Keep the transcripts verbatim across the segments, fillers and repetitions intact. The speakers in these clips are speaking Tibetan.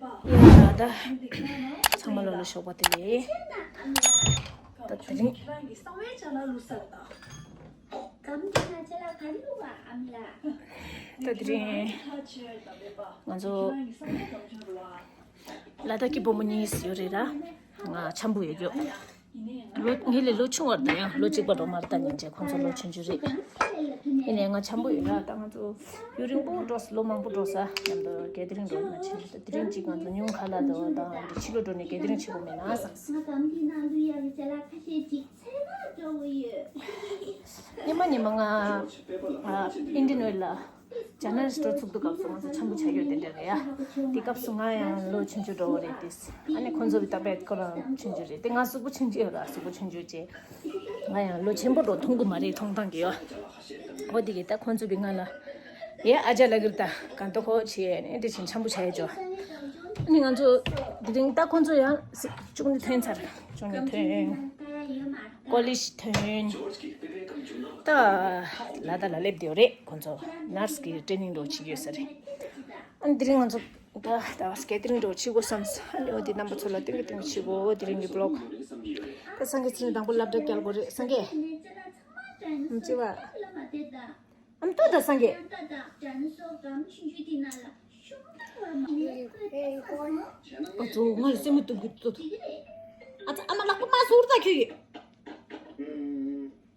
ཡ་ད། ཚང་མ་ལོ་ལ་ཞོགས་པ་བདེ་ལེགས། ད་དེ་རིང་། ད་དེ་རིང་ང་ཚོ་ལ་དྭགས་ཀྱི་བུ་མོ་གཉིས་ཡོད་རེད་ར། ང་འཆམ་པོ་ཡོད་རྒྱུ། ལོ་ངེད་ལས་ལོ་ཆུང་བ་རེད་ད། ཡང་ལོ་གཅིག་པ་འགྲོ་མ་རེད་ད། ཉིན་བྱས་ཁོང་ཚོ་ལོ་ཆུང་ཆུང་རེད། ཡིན་ནའི་ང་འཆམ་པོ་ཡོད་ར། ད་ང་ཚོ་ཡུན་རིང་པོ་འགྲོ་ས། ལོ་མང་པོ་འགྲོ་ས་མཉམ་དུ་གྷེ་དི་རིང་འགྲོ་ཡིན་ན་ཆེན་པོ། ད་དེ་རིང་གཅིག་ང་ཚོ་ཉུང་ཁ་ལ་དོ་དང་འདི་ཕྱི་ལོ་འགྲོ་ནས་གྷེ་དི་རིང་བྱེད་དགོས་མེད་ན་བསམ། ཉི་མ་ཉི་མ་ང་ཨ་ཨིན་ཌི་ཡན་ཝེལ་ལ། ཇ་ནལ་སི་ཊི་འགྲོ་ཚུགས་དུས་སྐབས་སུ་ང་ཚོ་འཆམ་པོ་བྱ་ཡོད་དེ་འདྲ་རེད་ཡ། དེ་སྐབས་སུ་ང་ཡང་ལོ་ཆུང་ཆུང་འགྲོ་བ་རེད་དེ། ཨ་ནི་ཁོང་ཚོ་བི་ད་བེད་ཁོ་རང་ཆུང་ཆུང་རེད་དེ། ང་གཟུགས་པོ་ཆུང་ཆུང་ཡོད་ར། གཟུགས་པོ་ཆུང་ཆུང་བྱས། ང་ཡང་ལོ་ཆེན་པོ་འགྲོ་མཐོང་གི་མ་རེད། མཐོང་སྟངས་ཀྱི་ཡོད། འོ་དེ་གི་ད་ཁོང་ཚོ་བི་ང་ལ། ཡེ་ཨ་ཅག་ལ་གིར་ད་གང་ལྟོ་ཁོ་བྱས་ནས་དེ་བཞིན་འཆམ་པོ་བྱ་ཡ་འཇོག། ཨ་ནི་ང་ཚོ་དེ་རིང་ད་ཁོང་ཚོ་ཡང་སི་ཅུང་ནི་ཐོན་ཚར། ཅུང་ནི་ཐོན། ཀོ་ལེཇ་ཐོན། ད་ལ་ད་ལ་སླེབས་བསྡད་རེད། ཁོང་ཚོ་ནར་སི་གི་ཊེ་ནིང་འགྲོ་བྱེད་ཀྱི་ཡོད་ས་རེད། ཨ་ནི་དེ་རིང་ང་ཚོ་ད་ད་སི་ཀེ་ཊི་རིང་འགྲོ་བྱེད་དགོས་བསམས། ཨ་ནི་འོ་དེ་རྣམ་པ་ཚོ་ལ་སྟོན་གི་སྟོན་གི་བྱེད་དགོས། དེ་རིང་གི་བི་ལོག་ད་སངས་རྒྱས་ཚེ་རིང་དང་པོ་སློབ་གྲྭ་སྐྱེལ་དགོས་རེད་སངས་རྒྱས། ཨམ་ཅི་བ། ཨམ་ཏོ་ད་སངས་རྒྱས། ཨ་ཙོ་ང་ལ་སེམས་མི་སྡུག་གི་ཙོ། ཨ་ཙ་ཨ་མ་ལག་པ་མ་ཟུར་ད་ཁྱོད་ཀྱིས།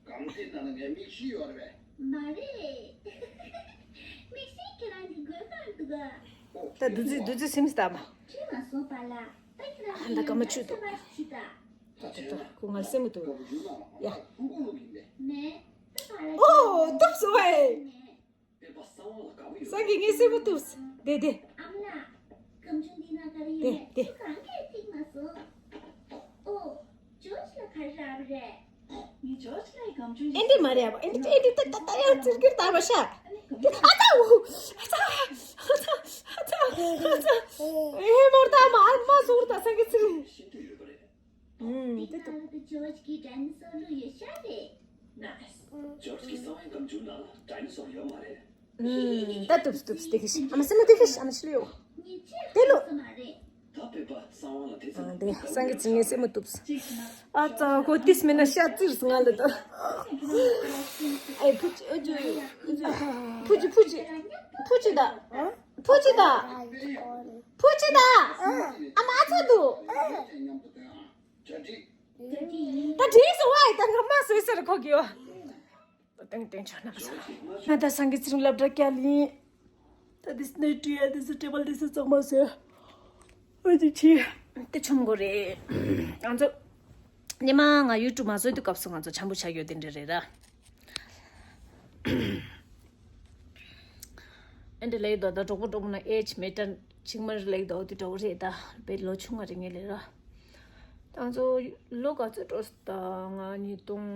གམ་སའི་ནང་ལ་ངའི་མིག་ཤེལ་ཡོད་རེད་པས། མ་རེད། མིག་ཤེལ་ཁྱེད་རང་གི་དགོས་པར་འདུག་ག་ད་བདུད་རྩི་བདུད་རྩི་སིམ་སྟབས། ཁྱེད་མ་སོང་པ་ལ། ད་ཁྱེད་རང་ཨ་ད་ག་མ་ཆུ་འདུག་ད་ད་ད་ཁོ་ང་ལ་སེམས་མི་སྡུག་ཡ། མེད། ད་ག་ལ། ཨོ་སྟབས་སོ་ཨེ། མེད། སངས་རྒྱས་ངའི་སེམས་པ་གཏུབས། བདེ་བདེ། ཨ་མ་ལགས། སྒམ་ཆུང་འདི་ན་ག་རེ་ཡོད་མེད་དེ་དེ། ཁྱོད་གང་གས་ཐིག་མ་སོང་། ཨོ། ཇོརྗ་ལ་ག་རེ་རག་པ་རེད། ངས་ཇོརྗ་ལ་ཡི་སྒམ་ཆུང་ཨེ་འདི་མ་རེད་པ། ཨེ་འདི་ཨེ་འདི་ཏ་ཏ་ཏ་ཡང་ཙིར་ཀིར་དར་བ་ཤ། ཨ་ཙ་འུ། ཨ་ཙ། ཨ་ཙ། ཨ་ཙ། ཨ་ཙ། ཨེ་མོར་ད་མ་ཨ་མ་ཟུར་ད་སངས་རྒྱས་ཚེ་རིང་། ཨུམ། དེ་ལྟ། ཇོརྗ་གི་ཌའི་ནོ་སོར་ལུག་ཡོད་ཤག་རེད། ནའིས། ཇོརྗ་གི་གསང་བའི་སྒམ་ཆུང་ནང་ལ་ཌའི་ནོ་སོར་ཡོད་མ་རེད། ཨུམ། ད་ཏུབ་ཏུབ་དེ་གི་ཤི། ཨ་མ་སེ་མོ་དེ་གི་ཤི། ཨ་མ་ཤི་ལུ་ཡོ། དེ་ལོ། ད་བོད་པ་གསང་བ་ལ་དེ་ཙམ། ཨ་དེ་སངས་རྒྱས་ཚེ་རིང་ངའི་སེ་མོ་ཏུབ། ཨ་ཙ་ཁོ་ཏིས་མེད་ན་ཤ་ཙིར་ང་ལ་ད། ཨེ་ཕུ་ཅི་ཨ་ཅུ། ཕུ་ཅི་ཕུ་ཅི། ཕུ་ཅི་ད། ཕུ་ཅི་ད། ཕུ་ཅི་ད། ཨ་མ་ཨ་ཚ་འདུག་ད་བྲིས་སོང་བ་ཡི་ད་ང་མ་སོས་ཟེར་ཁོ་གི་ཡོ། ད་ཏེང་ཏེང་ཆོག་ན་སོ། ང་ད་སངས་རྒྱས་ཚེ་རིང་སློབ་གྲྭ་བསྐྱལ་ཡིན། ད་དེ་སྣེ་བྲིས་ཡ་དེ་ཚོ་ཊེ་བལ་དེ་ཚོ་གཙང་མ་བཟོས། འོ་དེ་ཆི། དེ་ཆོམ་གོ་རེད། ང་ཚོ། ཉི་མ་ང་ཡུ་ཊུབ་མ་བཟོས་དུས་སྐབས་སུ་ང་ཚོ་འཆམ་པོ་ཆགས་ཡོད་དེ་འདྲ་རེད་ར། ཨེ་འདྲ་ལེགས་དོ་ད་གྲོགས་པོ་གྲོགས་མོ་ན་ཨེ་ཆི་མེ་ཏན་ཅིག་མར་ལེགས་དོ་དེ་འདྲ་བོ་རེད་ད། བེད་ལོ་ཆུང་ང་རེད་ངེས་ལེ་ར། ད་ང་ཚོ་ལོ་ག་ཚོད་འགྲོ་ད་ང་ཉིས་སྟོང་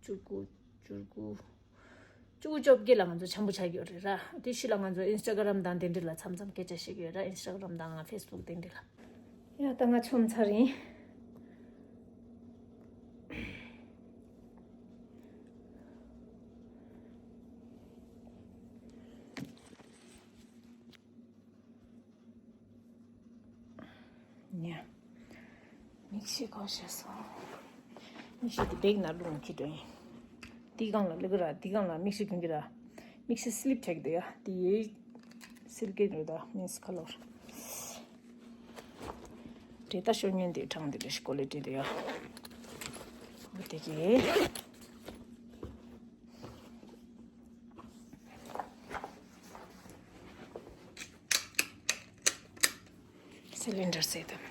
བཅུ་དགུ་བཅུ་དགུ། བཅུ་དགུ་བཅོ་བརྒྱད་ལ་ང་ཚོ་འཆམ་པོ་ཆགས་ཡོད་རེད་ར། དེ་ཕྱི་ལ་ང་ཚོ་ཨིན་སི་ཊ་གྷ་རམ་དང་དེ་འདྲ་ལ་མཚམས་མཚམས་སྐད་ཆ་བཤད་ཀྱི་ཡོད་ར། ཨིན་སི་ཊ་གྷ་རམ་དང་ང་ཕེ་སི་བུག་དེ་འདྲ་ལ། ཡ་ད་ང་ཆོམ་ཚར་ཡིན། ཉ། མིག་ཤེལ་གོ་ཤེས་སོང་། མིག་ཤེལ་དེ་བེག་ནང་བླུགས་ནས་འཁྱེར་འགྲོ་ཡིན། དེའི་སྒང་ལ་ལི་ག་ར་དེའི་སྒང་ལ་མིག་ཤེལ་གྱོན་གྱི་ར། མིག་ཤེལ་སི་ལིབ་ཆགས་ཀྱི་འདུག་ཡ། དེ་ཡའི་སིལ་སྐད་རེད་ད་མིན་སི་ཁ་ལོར། དེ་ད་ཤོ་ཉན་དེ་གྲངས་དེ་རེ་ཞིག་ཀོ་ལི་ཊི་དེ་ཡ། འོ་དེ་གི། སི་ལིན་ཌར་ཟེར་དང་།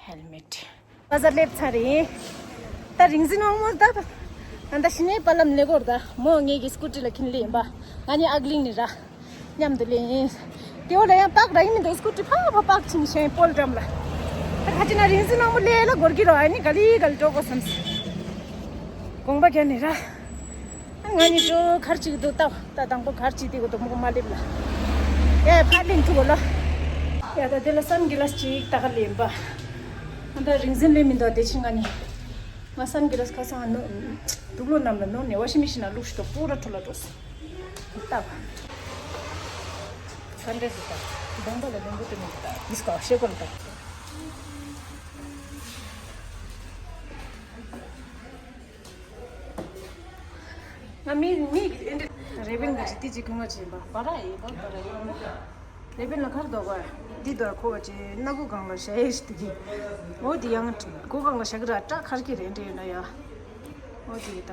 ཧེལ་མེཊ། བ་ཟ་སླེབས་ཚར་རེད། ད་རིག་འཛིན་དབང་མོ་ད། ད་ད་ཤི་ནའི་པ་ལམ་ལེ་གོར་ད་མོ་ངེད་ཀྱི་སྐུ་ཊི་ལ་ཁྱིམ་ལས་ཡིན་པ། ང་ནི་ཨག་ལིང་ནི་ར། མཉམ་དུ་ལེན། དེ་འོ་ལ་ཡང་པག་ར་ཡིན་མི་འདུག་སྐུ་ཊི་ཕ་ཕ་པག་ཕྱིན་ཤེས་པོལ་འགྲམ་ལ། ད་ཁ་ཅིག་ན་རིག་འཛིན་དབང་མོ་ལས་ལ་སྒོར་གི་རོ་ཨ་ནི་ག་ལི་ག་ལི་འགྲོ་དགོས་བསམ་སི། དགོངས་པ་རྒྱན་ནི་ར། ང་ནི་འགྲོ་གར་ཅིག་འདུག་ད་ད་དང་པོ་གར་ཅིག་དེ་གོ་ཏོ་མོ་གོ་མ་ལེབ་ལ། ཡ་ཕ་ལིན་ཐུ་གོ་ལ། ཡ་ད་དེ་ལ་སན་གི་ལ་སི་ཅིག་ད་ག་ལེན་པ། ད་རིག་འཛིན་ལས་མི་འདུག་དེ་ཕྱིན་ང་ནི། ང་སན་གི་ལ་སི་ཁ་སང་ནུ། དུག་ལོག་རྣམས་ལ་ནོར་ནས་ཝ་ཤིང་མི་ཤིན་ལ་བླུགས་ཤི་ཏོ་པུ་ར་འཁྲུ་ལ་འགྲོ་སི། ཏབ། སན་རེ་སི་ཏབ། གདོང་པ་ལ་ལུང་པོ་དུ་མི་འདུག་ཏབ། མིས་ཀོ་ཤེ་ཀོ་ལ་ཏབ། ང་མི་མི་རེ་བིན་ག་ཅི་ཏི་ཅི་ཀུང་ང་ཅི་བ་བ་ར་ཡི་བ་བ་ར་ཡི། རེ་བིན་ལ་ཁར་དོ་ག་འདི་དོ་ཁོ་བ་ཅི་སྣ་ཁུ་གང་ལ་ཤ་ཡེ་ཤི་ཏི་གི། འོ་དི་ཡང་ཁུ་གང་ལ་ཤ་གི་ར་ཏྲ་ཁར་གི་རེ་འདྲེ་ཡོད་ན་ཡ། འོ་དི་ཡི་ད།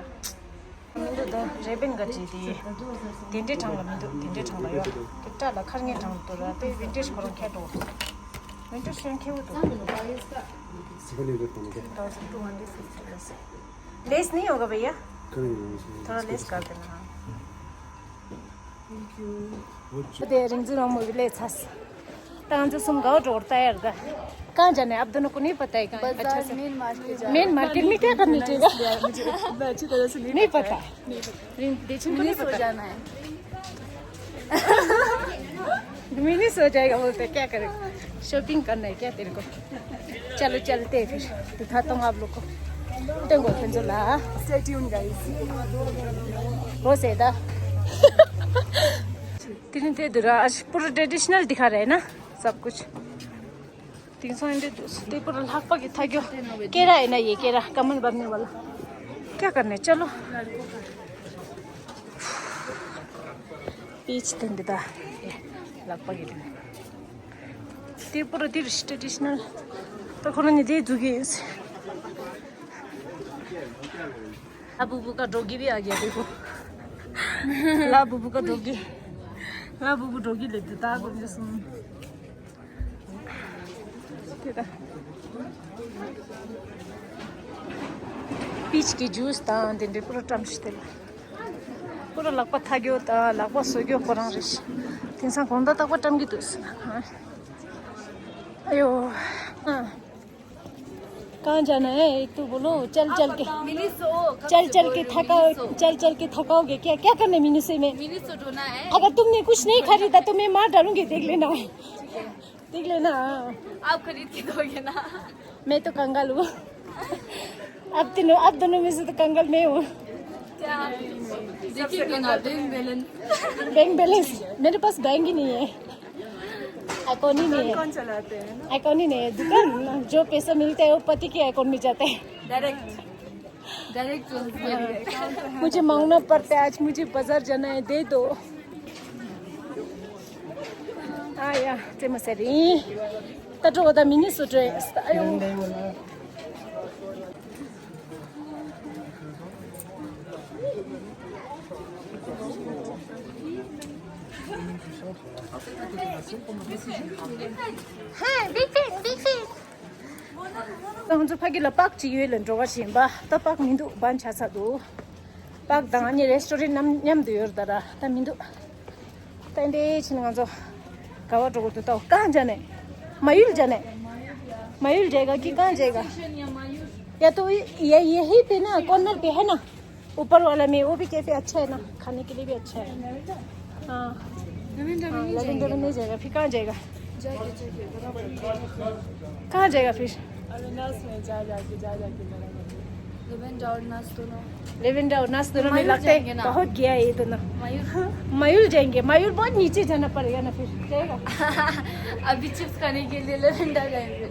མི་འདུག་ད་རེ་བིན་ག་ཅི་དི། དེ་འདྲེ་གྲང་ལ་མི་འདུག་དེ་འདྲེ་གྲང་ལ་ཡོད། ཀི་ཏྲ་ལ་ཁར་ངན་གྲང་དུ་ར་དེ་ཝིན་ཊེ་ཇི་ཁོ་རང་ཁྱད་འགྲོ། ཝིན་ཊེ་ཇི་ཤོན་ཁྱེའུ་དུ། Thousand two hundred fifty dollars. Lace नहीं होगा भैया? थोड़ा लेस कर देना, हाँ। Thank you. དེ་རིག་འཛིན་རང་མོ་བི་ལས་ཚ། ད་ང་ཚོ་གསུམ་ག་བ་འགྲོ་ར་ད་ཡར་ད། कहाँ जाना है? आप दोनों को नहीं पता है कहाँ? अच्छा से। मेन मार्केट में क्या करने जाएगा? मुझे इतना अच्छी तरह से नहीं पता। नहीं पता। रिंग देचन को नहीं पता। जाना है। मिनी सो जाएगा बोलते, क्या करेगा? शॉपिंग करना है क्या तेरे को? चलो चलते हैं फिर, दिखाता हूँ आप लोग को। टेंगो फेंजो ला। Stay tuned, guys. हो सेदा। तीन थे दुरा आज पूरा ट्रेडिशनल दिखा रहे हैं ना, सब कुछ। तीन सौ इंदे दूस ते पूरा लाख पा के था क्यों? केरा है ना ये केरा, कमल बनने वाला। क्या करने, चलो। पीच तंददा। लाख पा के। त्रिपुरा तिर ट्रेडिशनल। तो खोना नहीं दे दुगे। अब बुबू का डॉगी भी आ गया, देखो। ला बुबू का डॉगी। ला बुबू डॉगी ले देता, को जसम। पीच की जूस ता, दिन दिन पूरा टम स्टेल। पूरा लकपा था गयो ता, लकपा सो गयो, कोरांग रिश। तीन सा कोंदा तक पा टम की तुस। हाँ। अयो। हाँ। कहाँ जाना है? एक तो बोलो, चल चल के। मिनिसो, कब चल से चल बोल के रही हूँ, थकाओ, मिनिसो। चल चल के थकाओगे क्या? क्या करना है मिनिसो में? मिनिसो ढूंढना है। अगर तुमने कुछ नहीं खरीदा तो मैं मार डालूंगी, देख लेना। देख लेना। आप खरीद के दोगे ना? मैं तो कंगाल हूँ। आप तीनों, आप दोनों में से तो कंगाल मैं हूँ। क्या? देखेंगे ना, बैंक बैलेंस। Bank balance? मेरे पास बैंक ही नहीं है। अकाउंट ही नहीं है। कौन चलाते हैं ना? अकाउंट ही नहीं है। दुकान, जो पैसा मिलता है वो पति के अकाउंट में जाता है। डायरेक्ट। Direct transfer. हाँ। मुझे मांगना पड़ता है, आज मुझे बाजार जाना है, दे दो। आया, ते मसेरी। तटो दा मिनी सुट्रे। आयो। ཧེ། ང་ཚོ་ཕ་གི་ལ་པག་ཅིག་ཡོད་ལ་འགྲོ་བ་ཞིག་ཡིན་པ། ད་པག་མི་འདུག་བན་ཆ་ས་འདུག་པག་དང་ཨ་ནི་རེ་སི་ཊོ་རན་ཊི་མཉམ་དུ་ཡོད་རེད་ད་ར། ད་མི་འདུག་ད་འདི་ཕྱིན་ང་ཚོ་ག་བ་འགྲོ་དགོས་འདུག་ད་གང་ཇ་ནས། མ་ཡུལ་ཇ་ནས། མ་ཡུལ་ཇ་ག་གི་གང་ཇ་ག། या तो ये यही पे ना, कॉर्नर पे है ना। ऊपर वाला में वो भी कैफे अच्छा है ना, खाने के लिए भी अच्छा है। हाँ। लेवेंडर हाँ, में नहीं लेवेंडर में जाएंगे नहीं ना। जाएगा, फिर कहाँ जाएगा? जाके, जाके, बराबर। कहाँ जाएगा फिर? अरे, नस में जा, जाके, जा, जाके, बराबर। लेवेंडर और नस दोनों। लेवेंडर और नस दोनों में मयूर लगता है, जाएंगे ना। बहुत गया है ये दोनों। मयूर। मयूर जाएंगे, मयूर बहुत नीचे जाना पड़ेगा ना फिर, जाएगा। अभी चिप्स खाने के लिए लेवेंडर जाएंगे।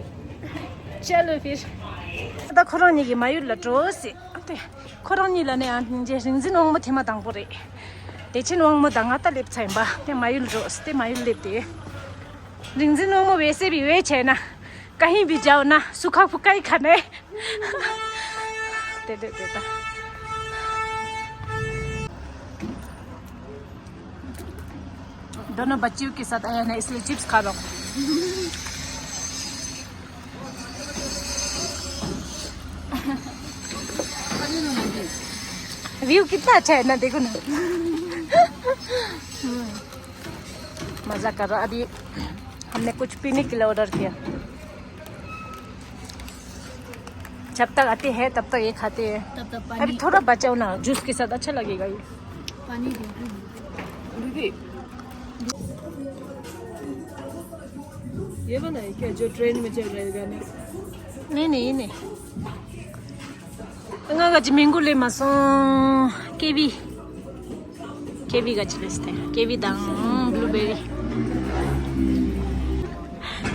चलो फिर। ད་ཁོ་རང་གཉིས་ཀྱིས་མ་ཡུལ་ལ་འགྲོ་ཟེར། ཨ་དེ། ཁོ་རང་གཉིས་ལ་ནི་ཨ་ནི་རིག་འཛིན་དབང་མོ་ཐེངས་མ་དང་པོ་རེད། བདེ་ཆེན་དབང་མོ་དང་ང་ད་སླེབས་ཚར་ཡིན་པ། དེ་མ་ཡུལ་འགྲོ་ཟེར་དེ་མ་ཡུལ་སླེབས་དེ། रिंगजिन मोमो वैसे भी वे छे ना, कहीं भी जाओ ना, सूखा फूका ही खाना है। दे दे दे दे। दोनों बच्चियों के साथ आया ना, इसलिए चिप्स खा रहा हूँ। व्यू कितना अच्छा है ना, देखो ना। मजा कर रहा। अभी हमने कुछ पीने के लिए ऑर्डर किया। जब तक आते हैं तब तक ये खाते हैं। तब तक पानी। अभी थोड़ा बचाओ ना, जूस के साथ अच्छा लगेगा ये। पानी दे। दीदी, ये वाला है क्या जो ट्रेन में चल रहे गाने? ནི་ནི་ཡིན་ནི། ང་ག་ཅི་མིང་གོ་ལེ་མ་སོང་། ཀེ་བི། ཀེ་བི་ག་ཅི་ལེ་སྟེ། ཀེ་བི་དང་བླུ་བེ་རི།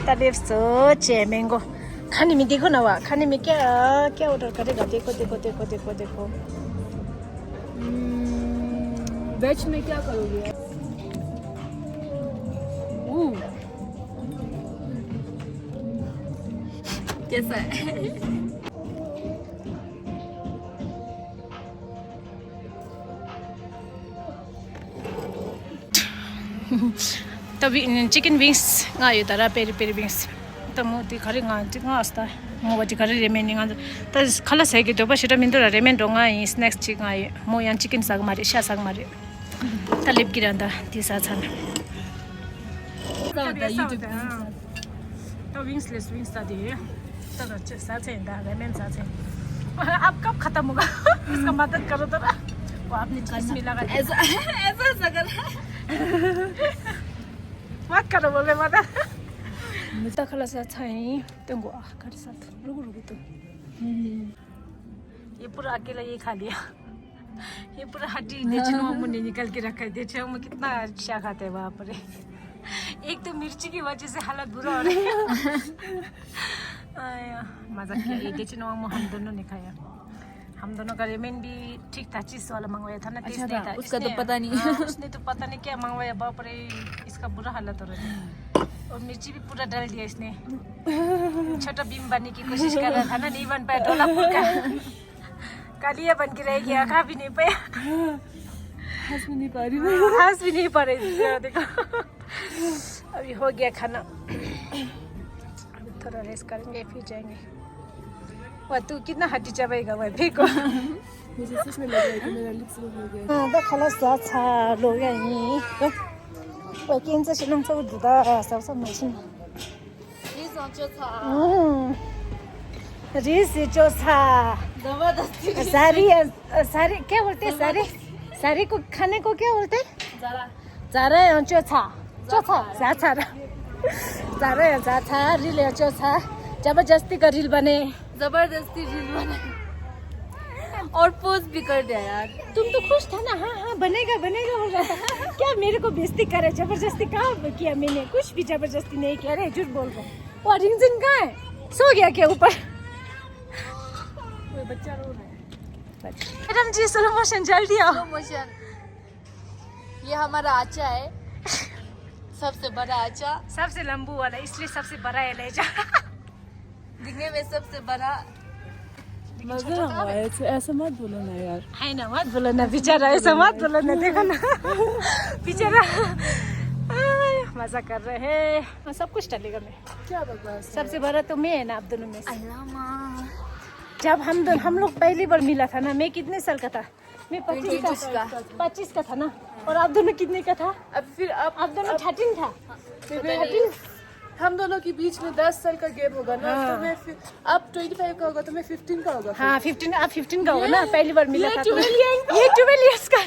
ད་ལེབ་སོ་ཅེ་མིང་གོ། ཁ་ནི་མི་དེ་གོ་ན་བ། ཁ་ནི་མི་ཀྱ་ཀྱ་འོ་ཏར་ག་རེ་ག་དེ་གོ་དེ་གོ་དེ་གོ་དེ་གོ་དེ་གོ། वेज में क्या करोगे? कैसा है? ད་བི་ཅི་ཀན་ཝིང་སི་ང་ཡོད། ད་ར་པེ་རི་པེ་རི་ཝིང་སི། ད་མོ་དེ་ག་རེ་ང་ཅི་ང་ཨ་སྟ་མོ་བ་ཅི་ག་རེ་རེ་མེན་ནི་ང་ད་ཁ་ལག་ཟས་ཀྱི་འདོད་པ་ཞེ་དྲག་མི་འདུག་ར། རེ་མེན་འགྲོ་ང་ཡིན། སི་ནེག་སི་ཅིག་ང་ཡོད། མོ་ཡང་ཅི་ཀན་ཟ་གི་མ་རེད། ཤ་ཟ་གི་མ་རེད། ད་ལེབ་ཀྱི་ར་ད་དེ་ཟ་ཚར་ན། ད་ཝིང་སི་ལེ་སི་ཝིང་སི་ད་དེ། ད་ད་ཅི་ཟ་ཚེ་ད་རེ་མེན་ཟ་ཚེ། आप कब खत्म होगा? इसका मदद करो तो। वो आपने इसमें लगा दिया। ऐसा ऐसा ऐसा कर। मत करो बोले मदद। ད་ཁ་ལག་ཟ་ཚར་ཡིན། སྟོན་གོ། ཨ་ག་རེ་ཟ་ཐུབ། རུ་གུ་རུ་གུ་ཐུབ། ये पूरा अकेला ये खा लिया। ये पूरा हड्डी देचन वांगमू ने निकाल के रखा है। देचन वांगमू कितना अच्छा खाते हैं, बाप रे। एक तो मिर्ची की वजह से हालत बुरा हो रहा है। आया, मजाक किया। ये देचन वांगमू हम दोनों ने खाया। हम दोनों का रेमेन भी ठीक था, चीज वाला मंगवाया था ना, टेस्ट अच्छा नहीं था। था, उसका तो इसने, पता नहीं। हाँ, उसने तो पता नहीं क्या मंगवाया, बाप रे, इसका बुरा हालत हो रहा था। और मिर्ची भी पूरा डाल दिया इसने। छोटा भीम बनने की कोशिश कर रहा था ना, नहीं बन पाया, ढोलापुर का। कालिया बन के रह गया, खा भी नहीं पाया। हंस भी नहीं पा रही मैं। हंस भी नहीं पा रही थी, देखो। अभी हो गया खाना। अभी थोड़ा रेस्ट करेंगे, फिर जाएंगे। वाह, तू कितना हड्डी चबाएगा भाई, फेंको। मुझे सच में लग रहा है कि मेरा लिप्स हो गया। हाँ, तो खलास सा सा लोग हैं ये। तो वो किन से शिलोंग से उठता है, सब सब मशीन। रिस हो चो था। हम्म। रिस हो चो था। जबरदस्ती रिस। सारी, सारी, क्या बोलते हैं? सारी, जबरदस्ती। सारी को खाने को क्या बोलते हैं? जरा। ཛ་ར་ཡང་ཅོ་ཚ། ཅོ་ཚ། ཛ་ཚ་ར། ཛ་ར་ཡང་ཛ་ཚ། རིལ་ཡང་ཅོ་ཚ། जबरदस्ती का रील बने। जबरदस्ती रील बने। और पोस्ट भी कर दिया यार। तुम तो खुश था ना? हाँ, हाँ, बनेगा, बनेगा बोल रहा था। क्या मेरे को बेइज्जती करे? जबरदस्ती कहाँ किया मैंने? कुछ भी जबरदस्ती नहीं किया। अरे, झूठ बोल रहा है। वो रिंगजिन कहाँ है? सो गया क्या ऊपर? कोई बच्चा रो रहा है। मैडम जी, स्लो मोशन जल्दी आओ। Slow motion. ये हमारा आचा है, सबसे बड़ा आचा। सबसे लंबू वाला, इसलिए सबसे बड़ा है लहजा। दिखने में सबसे बड़ा। मजा आ रहा है, ऐसे, ऐसा मत बोलो ना यार। है ना, मत बोलो ना बेचारा, ऐसा मत बोलो ना, देखो ना। बेचारा। आह, मजा कर रहे हैं। हाँ, सब कुछ टलेगा मैं। क्या बकवास है? सबसे बड़ा तो मैं है ना, आप दोनों में से। अल्लाह माँ। जब हम दोनों, हम लोग पहली बार मिला था ना, मैं कितने साल का था? मैं पच्चीस का। ट्वेंटी टू का। पच्चीस का था ना। और आप दोनों कितने का था? अब फिर आप, आप दोनों आप थर्टीन था। फिर मैं थर्टीन। हम दोनों के बीच में दस साल का गैप होगा ना, हाँ। तो मैं फिर, आप ट्वेंटी फ़ाइव का होगा तो मैं फ़िफ़्टीन का होगा फिर। हाँ, फ़िफ़्टीन, आप फ़िफ़्टीन का होगा ना, ये, पहली बार मिला ये था तो। ट्वेल्व ईयर्स का। ये ट्वेल्व ईयर्स का।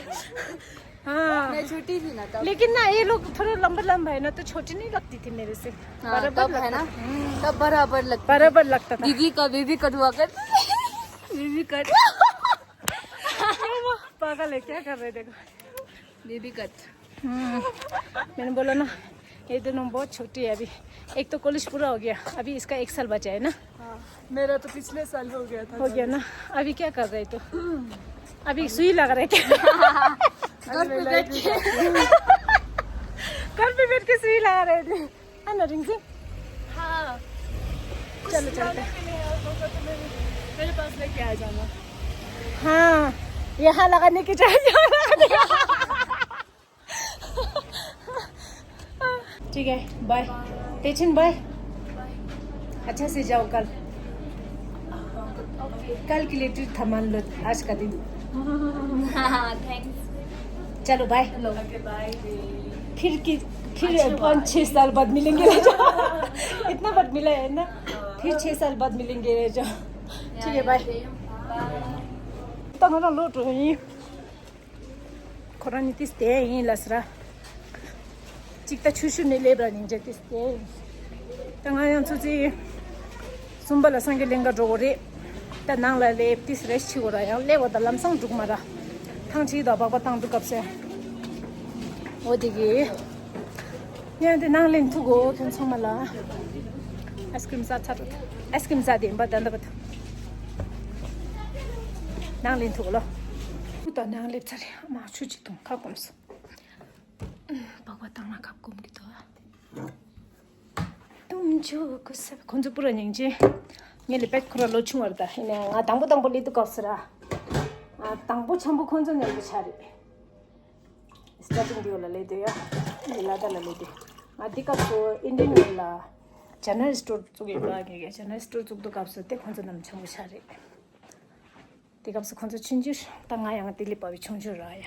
हाँ। मैं छोटी थी ना तब। लेकिन ना, ये लोग थोड़ा लंबा लंबा है ना, तो छोटी नहीं लगती थी मेरे से। हाँ, बराबर तब है लगता ना, था। हम्म। तब बराबर लगती थी। बराबर लगता था। दीदी का बेबी कट हुआ करता था। Baby cut. पागल है, क्या कर रहे, देखो। Baby cut. हम्म, मैंने बोला ना, ये दोनों बहुत छोटी है अभी। एक तो कॉलेज पूरा हो गया, अभी इसका एक साल बचा है ना। हाँ, मेरा तो पिछले साल हो गया था। हो गया ना। अभी क्या कर रहे तो? अभी सुई लगा रहे क्या? घर पे बैठ के। घर पे बैठ के सुई लगा रहे थे। है ना, रिंकी? हाँ। चलो, चलते हैं। मेरे पास लेके आ जाना। हाँ, यहाँ लगाने की जगह। ठीक है, बाय। तेचिन, बाय। अच्छा से जाओ कल। कल के लिए ट्रीट था, मान लो, आज का दिन। हाँ, थैंक्स। चलो, बाय। चलो। Okay, bye. फिर की, फिर पाँच छः साल बाद मिलेंगे, रह जाओ। इतना बार मिला है ना, फिर छः साल बाद मिलेंगे, रह जाओ। ठीक है, बाय। बाय। ཁོ་རང་ནི་ཏིས་དེ་ཡིན་ལ་སྲ། ཅིག་ད་ཆུ་ཤུར་ནས་སླེབས་ར་ནི་འདྲ་ཏིས་དེ་ཡིན། ད་ང་ཡང་ཚོ་ཚི་ གསུམ་པ་ལ་སངས་རྒྱས་གླིང་ག་འགྲོ་དགོས་རེད། ད་ནང་ལ་སླེབས་ཏིས་རེ་ཞིག་བྱེད་དགོས་ར། ཡང་སླེབས་པ་ད་ལམ་སང་འགྲིག་མ་ར། ཐང་ཁྲིད་དང་སྦག་སྦག་བཏང་འདུག་སྐབས་སེ། འོ་དེ་གི། ཡང་དེ་ནང་ལེན་ཐུག་གོ་ཁྱོད་ཚང་མ་ལ། ཨའི་སི་ཀྲིམ་ཟ་ཚར་རེད། ཨའི་སི་ཀྲིམ་ཟ་དེ་ཡིན་པ་ད་འདི་བ་ད། ནང་ལེན་ཐུག་གོ་ལོ། ཁུ་ད་ནང་སླེབས་ཚར་རེད། མ་ཆུ་ཅིག་འཐུང་ཁ་སྐོམ་སོང་། སྦག་སྦག་བཏང་ན་ཁ་སྐོམ་གི་འདུག་ཨ། དུང་ཆུ་ཀུ་སེ། ཁོང་ཚོ་པུ་ར་སྙིང་རྗེ། ངས་ལས་པད་ཁོ་ར་ལོ་ཆུང་བར་ད་ཡིན་ནའི་ང་དང་པོ་དང་པོ་ལས་དུ་སྐབས་སུ་ར། ང་དང་པོ་ཆམ་པོ་ཁོང་ཚོ་མཉམ་དུ་ཆ་རེད། སི་ཊར་ཊིང་བི་ཡོ་ལ་ལས་དུ་ཡ། ངས་ལ་ད་ལ་ལས་དུ། ང་འདི་སྐབས་སུ་ཨིན་ཌི་ཡན་ཝེལ་ལ་ཇེ་ནེ་རལ་སི་ཊོར་བཙུགས་ཡོད་པ། ངས་ཇེ་ནེ་རལ་སི་ཊོར་བཙུགས་དུ་སྐབས་སུ་དེ་ཁོང་ཚོ་རྣམས་ཆམ་པོ་ཆ་རེད། དེ་སྐབས་སུ་ཁོང་ཚོ་ཆུང་ཆུང་ད་ང་ཡང་དེ་ལས་པ་བའི་ཆུང་ཆུང་ར་ཡ།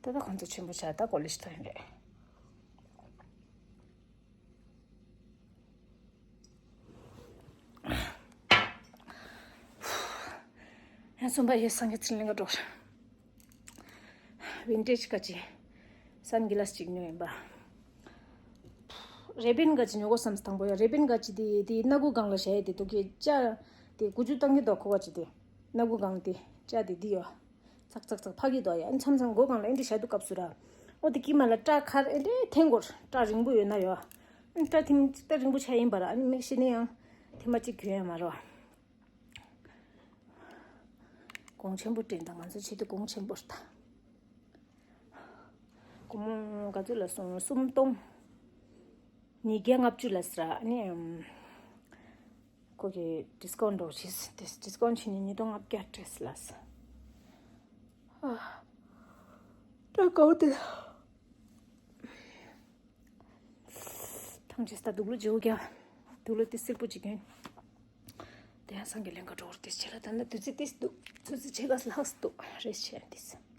ད་ད་ཁོང་ཚོ་ཆེན་པོ་ཆ་ད་ཀོ་ལེཇ་ཐོན་རེད། ཡང་གསུམ་པ་ཡེ་སངས་རྒྱས་ཚེ་རིང་ག་འགྲོ། ཝིན་ཊེཇ་ག་ཅི། སན་གི་ལ་སི་གཅིག་ཉོས་ཡིན་པ། རེ་བན་ག་ཅི་ཉོ་གོ་བསམ་སྟངས་པོ་ཡ། རེ་བན་ག་ཅི་དེ་དེ་སྣ་ཁུག་སྒང་ལ་བཞག་ཡ་དེ་དུ་གི་ཅ། དེ་ཀུ་ཅུ་བཏང་གི་འདུག་ཁོ་ག་ཅི་དེ། སྣ་ཁུག་སྒང་དེ་ཅ་དེ་དེ་ཡོ། ཚག་ཚག་ཚག་ཕ་གི་དོ་ཡ། ཨ་མཚམས་མཚམས་སྒོ་གང་ལ་ཨེ་འདྲ་བྱ་དུ་སྐབས་སུ་ར། ཨོ་དེ་ཀི་མ་ལ་སྐྲ་ཁར་ཨེ་འདྲ་འཐེན་གོ། སྐྲ་རིང་པོ་ཡོད་ན་ཡོ། ཨ་སྐྲ་ཐིམ་ཅིག་ད་རིང་པོ་ཆ་ཡིན་པ་ར། ཨ་ནི་མིག་ཤི་ནི་ཡང་ཐེ་མ་གཅིག་གྱོན་ཡ་མ་རོ། གོང་ཆེན་པོ་དྲན་དང་ང་ཚོ་ཆེད་དུ་གོང་ཆེན་པོ་ར་ད། སྒོར་མོ་ག་ཚོད་ལ་སོང་། སུམ་སྟོང་ཉིས་བརྒྱ་ལྔ་བཅུ་ལ་སི་ར། ཨ་ནི་ཨམ། ཁོ་གི་ཌིས་ཀའུན་ཊི་འགྲོ་བྱས། ཌིས་ཀའུན་ཊི་བྱས་ནས་ཉིས་སྟོང་ལྔ་བརྒྱ་སྤྲད་ལ་སི། ཨ། ད་གའུ་དེ། ཐང་ཆད་ད་དུག་ལོ་བརྗེ་བོ་རྒྱག་དུག་ལོ་དེ་སེར་པོ་ཅིག་གྱོན། དེ་ཡང་སངས་རྒྱས་གླིང་ག་འགྲོ་བར་དེ་བྱས་ལ་ད་ནི་དུས་ཚོད་དེ་འདུག་དུས་ཚོད་ཆེ་ག་ལྷག་འདུག་རེས་བྱས་དེ།